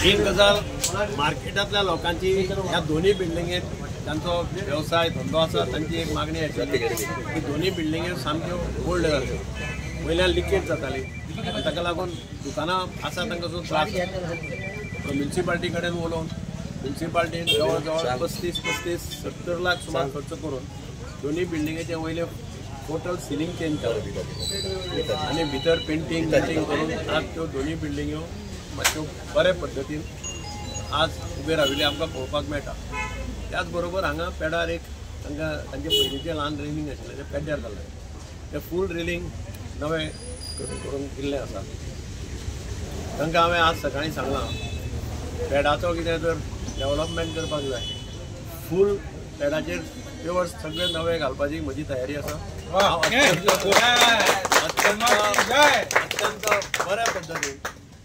एक गजाल मार्केटांतल्या लोकांची ह्या दोन्ही बिल्डिंगेत तांचो वेवसाय धंदो आसा, तांची एक मागणी आशिल्ली की दोन्ही बिल्डिंगेर सामक्यो ओल्ड जाल्यो, वयल्यान लिकेज जाताली, ताका लागून दुकानां आसा तांकां सुद्दां त्रास. म्युन्सिपाल्टी कडेन उलोवन म्युन्सिपाल्टीन जवळ जवळ 35-35 70 लाख सुमार खर्च करून दोन्ही बिल्डिंगेचे वयले टोटल सिलिंग चेंज केलें आनी भितर पेंटींग बिंटींग करून आज त्यो दोन्ही बिल्डिंग्यो मातश्यो बरे पद्दतीन आज उबे राविल्ले आमकां पळोवपाक मेळटा. त्याच बरोबर हांगा पेडार एक तांकां तांचे पयलींचें ल्हान रेलिंग आशिल्लें तें पेड्ड्यार जाल्लें, तें फूल रेलिंग नवें करून दिल्लें आसा. तांकां हांवें आज सकाळीं सांगलां पेडाचो कितें तर डेवलपमेंट करपाक जाय, फूल पेडाचेर पेवर्स सगळे नवे घालपाची म्हजी तयारी आसा. अत्यंत बऱ्या पद्दतीन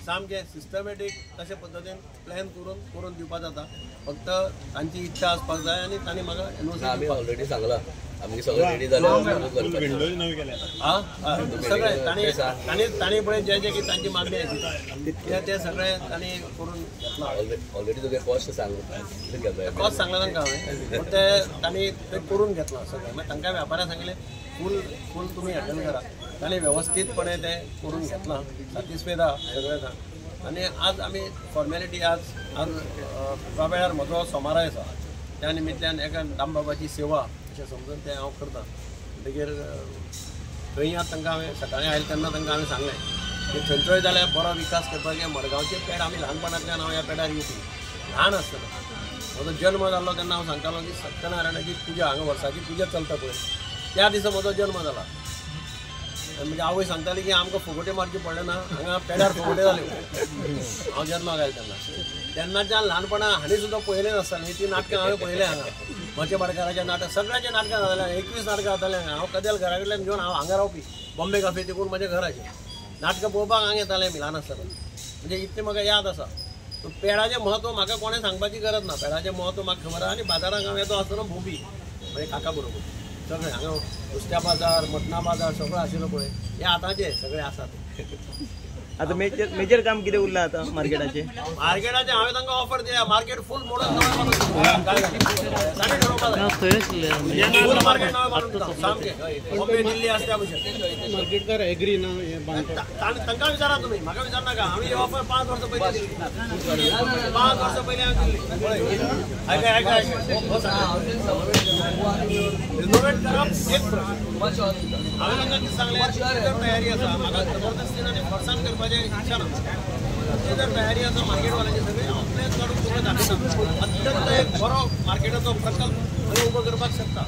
सामकें सिस्टमॅटीक तशे पद्दतीन प्लॅन करून करून दिवपा जाता, फक्त तांची इच्छा आसपाक जाय आनी तांणी म्हाका एनओसी आमी ऑलरेडी सांगलां, आमगे सगळें रेडी जालें, सगळें तांणी तांणी तांणी पळय जे जे कितें तांची मागणी आशिल्ली ते ते सगळें तांणी करून घेतलां. ऑलरेडी तुगे कॉस्ट सांगला, कॉस्ट सांगला तांकां हांवें, पूण ते तांणी ते करून घेतलां सगळें. मागीर तांकां व्यापाऱ्यांक सांगलें फूल फूल तुमी हँडल करा, तांणी वेवस्थीतपणे तें करून घेतलां, सॅटिस्फायड आहा सगळें जाण. आनी आज आमी फॉर्मेलिटी आज आज त्या वेळार म्हजो सोमाराय आसा, त्या निमित्तान एका दामबाबाची सेवा अशें समजून तें हांव करतां. म्हणटकीर थंय आज तांकां हांवें सकाळीं आयलें तेन्ना तांकां हांवें सांगलें की थंयचोय जाल्यार बरो विकास करपाक. मडगांवचे पेड आमी ल्हानपणांतल्यान हांव ह्या पेडार येवपी, ल्हान आसतना म्हजो जल्म जाल्लो तेन्ना हांव सांगतालो की सत्यनारायणाची पुजा हांगा वर्साची पुजा चलता पळय, त्या दिसा म्हजो जल्म जाला. म्हणजे आवय सांगताली की आमकां फुगोटे मारचे पडले ना, हांगा पेडार फुगोटे जाल्यो हांव जल्माक आयलो तेन्ना. तेन्नाच्यान ल्हानपणा हांणी सुद्दां पळयलें नासतालें ती नाटकां हांवें पळयलें हांगा, म्हजे भाटकाराचें नाटक सगळ्याचें नाटकां जातालें, 21 नाटकां जातालें. हांव कदेल घरा कडल्यान घेवन हांव हांगा रावपी, बॉम्बे काफे तिकून म्हजें घर आशिल्लें, नाटकां पळोवपाक हांगा येतालें आमी ल्हान आसतना, म्हणजे इतलें म्हाका याद आसा. सो पेडाचें म्हत्व म्हाका कोणें सांगपाची गरज ना, पेडाचें म्हत्व म्हाका खबर आसा. आनी बाजाराक हांव येतो आसतना भोंवपी म्हणजे काका बरोबर सगळें हांगा नुस्त्या बाजार, मटणा बाजार सगळो आशिल्लो पळय, हे आतांचे सगळे आसात. आतां मेजर मेजर काम कितें उरलां आतां मार्केटाचें? मार्केटाचें हांवें तांकां ऑफर दिल्या, मार्केट फूल मोडून नवें बांदून फूल मार्केट नवें बांदून दिता सामकें, बॉम्बे दिल्ली आसा त्या भशेन. मार्केटकार एग्री ना हें बांदपाक? तांकां विचारा तुमी, म्हाका विचारनाका. हांवें ही ऑफर 5 वर्सां पयलीं दिल्ली, 5 वर्सां पयलीं हांवें दिल्ली. आयका आयका रिनोवेट करप एक प्रश्न. हांवें तांकां कितें सांगलें, जर तयारी आसा म्हाका जबरदस्तीन आनी फोर्सान करपाचें इच्छा ना, तुमची जर तयारी आसा मार्केटवाल्यांची सगळी हांव प्लॅन काडून तुमकां दाखयता. अत्यंत एक बरो मार्केटाचो प्रकल्प आमी उबो करपाक शकता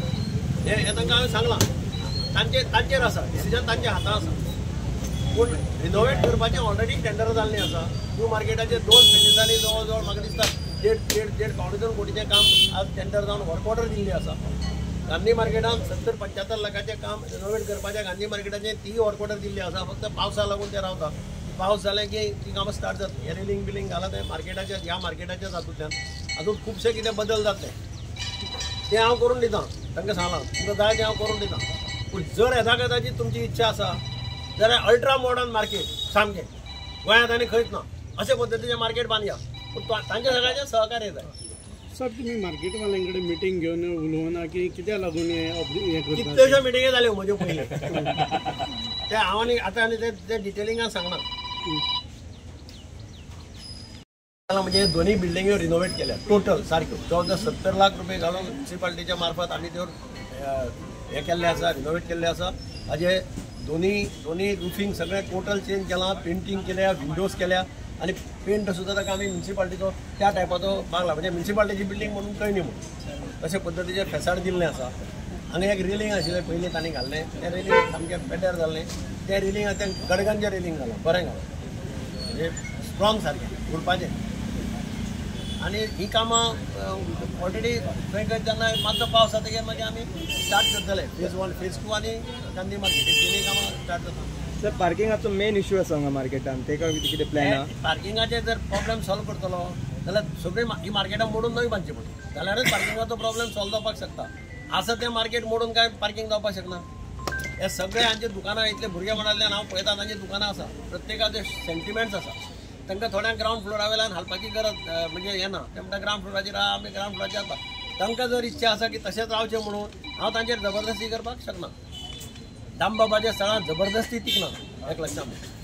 हें तांकां हांवें सांगलां. तांचे तांचेर आसा डिसिजन, तांच्या हातां आसा. पूण रिनोवेट करपाचें ऑलरेडी टेंडर जाल्लें आसा. न्यू मार्केटाचे 2 फेजीसांनी जवळ जवळ म्हाका दिसता 1.5 1.5 कोटीचें काम आज टेंडर जावन वर्क ऑर्डर दिल्ली आसा. गांधी मार्केटान 70-75 लाखाचें काम रिनोवेट करपाचें गांधी मार्केटाचें तीय वर्क ऑर्डर दिल्ली आसा. फक्त पावसा लागून तें रावता, पावस जालें की ती कामां स्टार्ट जातली. हें रेलिंग बिलिंग घालां तें मार्केटाच्या ह्या मार्केटाच्या हातूंतल्यान हातूंत खुबशें कितें बदल जातले तें हांव करून दितां. तांकां सांगलां तुमकां जाय तें हांव करून दितां. पूण जर येदाकदाची तुमची इच्छा आसा जाल्यार अल्ट्रा मॉडर्न मार्केट सामकें गोंयांत आनी खंयच ना अशे पद्दतीचें मार्केट बांदया, पूण तांच्या सगळ्यांचें सहकार्य जाय. सर तुमी मार्केटवाल्यां कडेन मिटींग घेवन उलोवना की कित्याक लागून हें करता? कितल्योश्यो मिटिंगी जाल्यो म्हज्यो पयलीं, ते हांव आनी आतां आनी ते डिटेलिंगान सांगना. म्हणजे दोन्ही बिल्डिंग्यो रिनोवेट केल्या टोटल सारक्यो, जवळ जवळ 70 लाख रुपये घालून म्युन्सिपाल्टीच्या मार्फत आमी त्यो हें केल्लें आसा, रिनोवेट केल्लें आसा. हाजे दोन्ही दोन्ही रुफींग सगळें टोटल चेंज केलां, पेंटींग केल्या, विंडोज केल्या आनी पेंट सुद्दां ताका आमी म्युन्सिपाल्टीचो त्या टायपाचो मारला, म्हणजे म्युन्सिपाल्टीची बिल्डींग म्हणून कळनी म्हणून अशे पद्दतीचें फेसाड दिल्लें आसा. हांगा एक रेलिंग आशिल्लें पयलीं तांणी घाल्लें, तें रेलिंग सामकें पेड्ड्यार जाल्लें, तें रेलिंग आतां गडगंज रेलिंग घालां, बरें घालां, म्हणजे स्ट्रॉंग सारकें उरपाचें. आनी ही कामां ऑलरेडी खंय खंय जेन्ना मातसो पावस जातकीर मागीर आमी स्टार्ट करतले फेज 1 फेज 2 आनी गांधी मार्केट ही तिनूय कामां स्टार्ट जाता. सर पार्किंगाचो मेन इश्यू आसा हांगा मार्केटान, तेका कितें प्लॅन आहा? पार्किंगाचे जर प्रॉब्लेम सॉल्व करतलो जाल्यार सगळीं ही मार्केटां मोडून नवी बांदची पडटली, जाल्यारच पार्किंगाचो प्रॉब्लेम सॉल्व जावपाक शकता. आसा तें मार्केट मोडून काय पार्किंग जावपाक शकना. हे सगळे हांचे दुकानां इतले भुरगेपणांतल्यान हांव पळयता तांची दुकानां आसा, प्रत्येकाचे सेंटिमेंट्स आसा. तांकां थोड्यांक ग्रावंड फ्लोरा वयल्यान हालपाची गरज म्हणजे येना. ते म्हणटा ग्रावंड फ्लोराचेर आहा, आमी ग्रावंड फ्लोराचेर जाता. तांकां जर इच्छा आसा की तशेंच रावचें म्हणून हांव तांचेर जबरदस्ती करपाक शकना. दामबाबाच्या स्थळांत जबरदस्ती तिकना, एक लक्षांत.